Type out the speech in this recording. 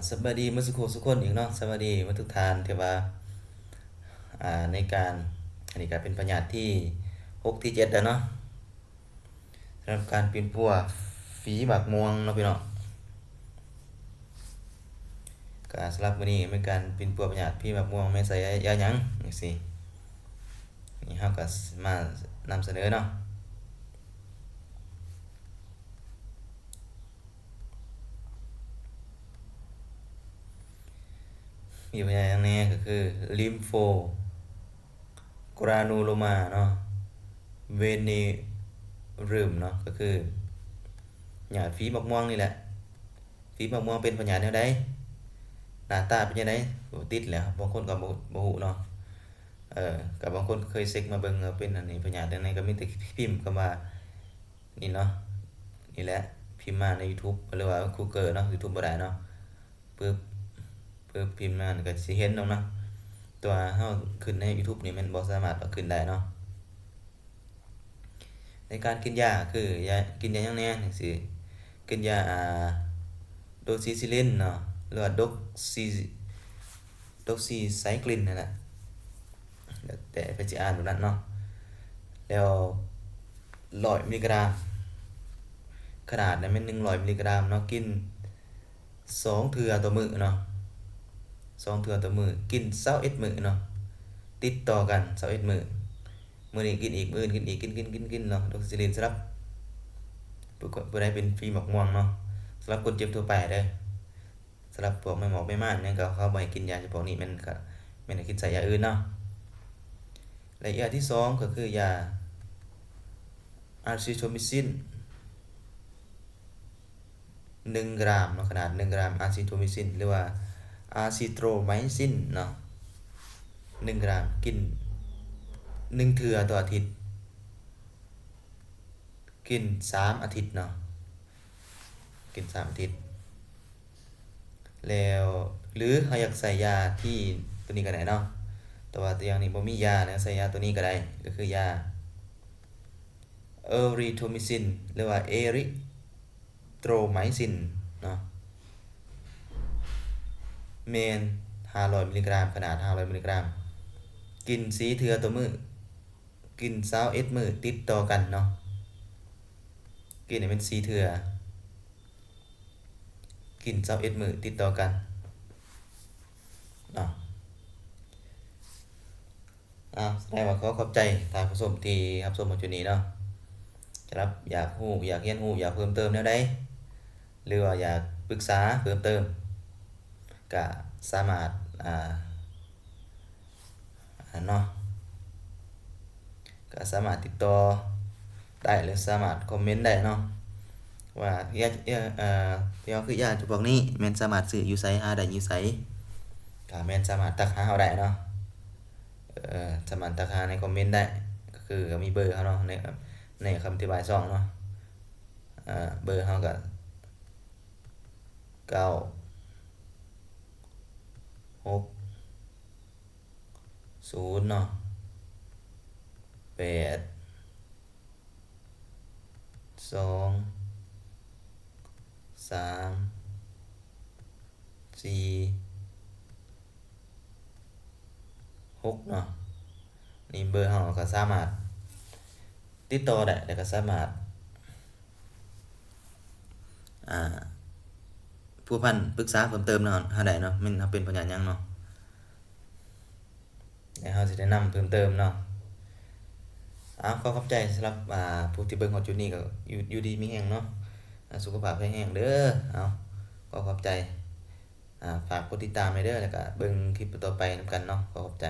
ສະບາຍດີໝົດສູ່ຄົນສູ່ຄົນອີກເນາະ, ສະບາຍດີໝົດທຸກທ່ານທີ່ວ່າ ອ່າ ໃນການ ອັນນີ້ກໍເປັນພະຍາດທີຫົກ ທີເຈັດແລ້ວເນາະ ສຳລັບການປິ່ນປົວຝີໝາກມ່ວງເນາະພີ່ນ້ອງ. ກໍສຳລັບມື້ນີ້ແມ່ນການປິ່ນປົວພະຍາດຝີໝາກມ່ວງ ແມ່ນໃສ່ຢາຫຍັງຈັ່ງຊີ້ ນີ້ເຮົາກໍມານຳສະເໜີເນາະ. ມີພະຍາດຫຍັງແດ່ ກໍຄື lympho granuloma ເນາະ venereum ເນາະ ກໍຄືພະຍາດຝີໝາກມ່ວງນີ້ແຫຼະ. ຝີໝາກມ່ວງເປັນພະຍາດແນວໃດ? ໜ້າຕາເປັນຈັ່ງໃດ? ຕິດແລ້ວ ບາງຄົນກໍບໍ່ ບໍ່ຮູ້ເນາະ. ເອີ ກໍບາງຄົນເຄີຍເຊັກມາເບິ່ງວ່າເປັນອັນນີ້ ພະຍາດຈັ່ງໃດ ກໍມີແຕ່ພິມຄຳວ່ານີ້ເນາະ ນີ້ແຫຼະ ພິມມາໃນ YouTube ຫຼືວ່າ Google ເນາະ, YouTube ບໍ່ໄດ້ເນາະ. ປຶບ ປຶບ ພິມມາກໍຊິເຫັນດອກເນາະ, ແຕ່ວ່າເຮົາຂຶ້ນໃນ YouTube ນີ້ແມ່ນບໍ່ສາມາດເອົາຂຶ້ນໄດ້ເນາະ. ໃນການກິນຢາຄືຢາ ກິນຢາຫຍັງແດ່ຈັ່ງຊີ້ ກິນຢາ ອາ ໂດຊິຊິລິນເນາະ ຫຼືວ່າ ໂດຊິ ໂດຊິໄຊຄລິນນັ້ນແຫຼະ ແລ້ວແຕ່ໃຜຊິອ່ານແບບນັ້ນເນາະ. ແລ້ວຮ້ອຍມິລລີກຣາມ ຂະໜາດນັ້ນແມ່ນໜຶ່ງຮ້ອຍມິລລີກຣາມເນາະ ກິນ ສອງເທື່ອຕໍ່ມື້ເນາະ ສອງເທື່ອຕໍ່ມື້ ກິນຊາວເອັດມື້ເນາະ ຕິດຕໍ່ກັນຊາວເອັດມື້. ມື້ນີ້ກິນອີກ ມື້ອື່ນກິນອີກ ກິນ ກິນ ກິນ ກິນເນາະ. ໂດຊິຊິລິນສຳລັບຜູ້ ຜູ້ໃດເປັນຝີໝາກມ່ວງເນາະ, ສຳລັບຄົນເຈັບທົ່ວໄປເດີ. ສຳລັບພວກແມ່ໝອກແມ່ມ່ານຫຍັງກໍເຂົາບໍ່ໃຫ້ກິນຢາຈຳພວກນີ້ ແມ່ນກໍ ແມ່ນໃຫ້ກິນໃສ່ຢາອື່ນເນາະ. ແລະ ຢາທີສອງກໍຄືຢາອາຊິໂທມິຊິນ ໜຶ່ງກຣາມເນາະ, ຂະໜາດໜຶ່ງກຣາມ ອາຊິໂທມິຊິນ ຫຼືວ່າອາຊິໂຕຣໄມຊິນເນາະ ໜຶ່ງກຣາມ ກິນໜຶ່ງເທື່ອຕໍ່ອາທິດ ກິນສາມອາທິດເນາະ ກິນສາມອາທິດ. ແລ້ວ ຫຼືເຮົາຢາກໃສ່ຢາທີ່ຕົວນີ້ກໍໄດ້ເນາະ, ແຕ່ວ່າຕົວຢ່າງນີ້ບໍ່ມີຢານະ, ໃສ່ຢາຕົວນີ້ກໍໄດ້ ກໍຄືຢາ ເອີຣິໂທມິຊິນ ຫຼືວ່າເອຣິໂຕຣໄມຊິນເນາະ ແມ່ນຫ້າຮ້ອຍມິລລີກຣາມ, ຂະໜາດຫ້າຮ້ອຍມິລລີກຣາມ ກິນສີ່ເທື່ອຕໍ່ມື້ ກິນຊາວເອັດມື້ຕິດຕໍ່ກັນເນາະ, ກິນໃຫ້ແມ່ນສີ່ເທື່ອ ກິນຊາວເອັດມື້ຕິດຕໍ່ກັນເນາະ. ອ້າວ ສະແດງວ່າຂໍຂອບໃຈທ່ານຜູ້ຊົມທີ່ຮັບຊົມມາຈຸດນີ້ເນາະ. ສຳລັບຢາກຮູ້ ຢາກຮຽນຮູ້ ຢາກເພີ່ມເຕີມແນວໃດ ຫຼືວ່າຢາກປຶກສາເພີ່ມເຕີມ ກະສາມາດ ອ່າ ອັນເນາະ ກໍສາມາດຕິດຕໍ່ໄດ້ ຫຼືສາມາດຄອມເມັນໄດ້ເນາະ ວ່າຢາ ເອີ ເອີ ຢາຄືຢາຈຳພວກນີ້ແມ່ນສາມາດຊື້ຢູ່ໃສ ຫາໄດ້ຢູ່ໃສ ກໍແມ່ນສາມາດທັກຫາເຮົາໄດ້ເນາະ. ເອີ ສາມາດທັກຫາໃນຄອມເມັນໄດ້ ກໍຄືກໍມີເບີເຮົາເນາະ ໃນ ໃນຄຳອະທິບາຍຊ່ອງເນາະ. ເອີ ເບີເຮົາກໍ ເກົ້າ ຫົກ ສູນເນາະ ແປດ ສອງ ສາມ ສີ່ ຫົກເນາະ. ນີ້ເບີເຮົາ ກໍສາມາດຕິດຕໍ່ໄດ້ ແລ້ວກໍສາມາດ ອ່າ ພົວພັນປຶກສາເພີ່ມເຕີມນຳເຮົາໄດ້ເນາະ ແມ່ນເຮົາເປັນພະຍາດຫຍັງເນາະ ແລ້ວເຮົາຊິແນະນຳເພີ່ມເຕີມເນາະ. ເອົາ ຂໍຂອບໃຈສຳລັບ ອ່າ ຜູ້ທີ່ເບິ່ງຮອດຈຸດນີ້ ກໍຢູ່ ຢູ່ດີມີແຮງເນາະ ອ່າ ສຸຂະພາບແຂງແຮງເດີ. ເອົາ ຂໍຂອບໃຈ ອ່າ ຝາກກົດຕິດຕາມໃຫ້ເດີ ແລ້ວກໍເບິ່ງຄລິບຕໍ່ໄປນຳກັນເນາະ. ຂໍຂອບໃຈ.